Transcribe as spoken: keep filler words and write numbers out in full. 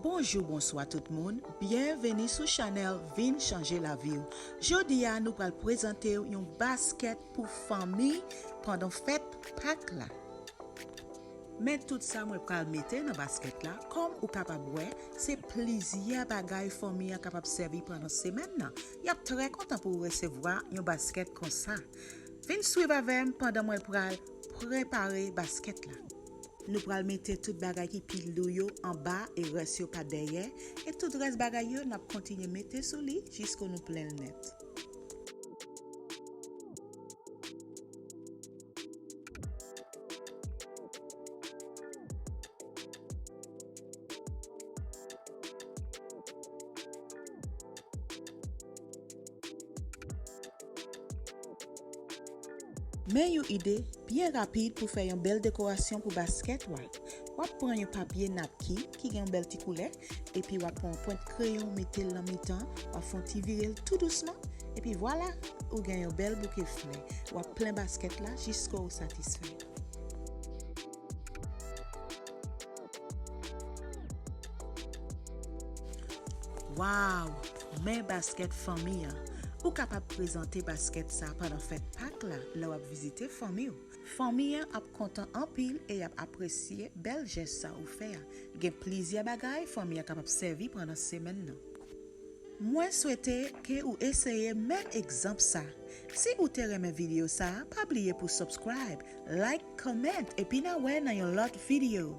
Bonjou, bonswa tout moun, byenveni sou chanèl Vin Chanje Lavi w. Jodi a, nou pral prezante w yon baskèt pou fanmi pandan fèt Pak la. Men tout sa mwen pral mete nan baskèt la, kòm ou kapab wè, se plizyè bagay fanmi an kapab sèvi pandan semèn nan. Y ap trè kontan pou w resevwa yon baskèt konsa. Vin swiv avè m pandan mwen pral prepare baskèt la. Nou pral mete tout bagay ki pi lou yo anba e rès yo pa dèyè, e tout rès bagay yo n ap kontinye mete sou li jiske nou plen l nèt. Men yon ide byen rapid pou fè yon bèl dekorasyon pou baskèt w. W ap pran yon papye napkin ki gen yon bèl ti koulè, epi w ap pran yon pwent kreyon, mete l nan mitan, w ap fè yon ti vire l tou dousman, epi vwala, ou gen yon bèl bouke flè. W ap plen baskèt la jiske w satisfè. Waw! Men baskèt fanmi an. Ou kapab prezante baskèt sa pandan fèt Pak la lè w ap vizite fanmi w. Fanmi an ap kontan anpil e y ap apresye bèl jès sa ou fè a. Gen plizyè bagay fanmi an kapab sèvi pandan semèn nan. Mwen swete ke ou eseye menm egzanp sa. Si ou te renmen videyo sa, pa bliye pou subscribe, like, comment, epi n a wè nan yon lòt videyo.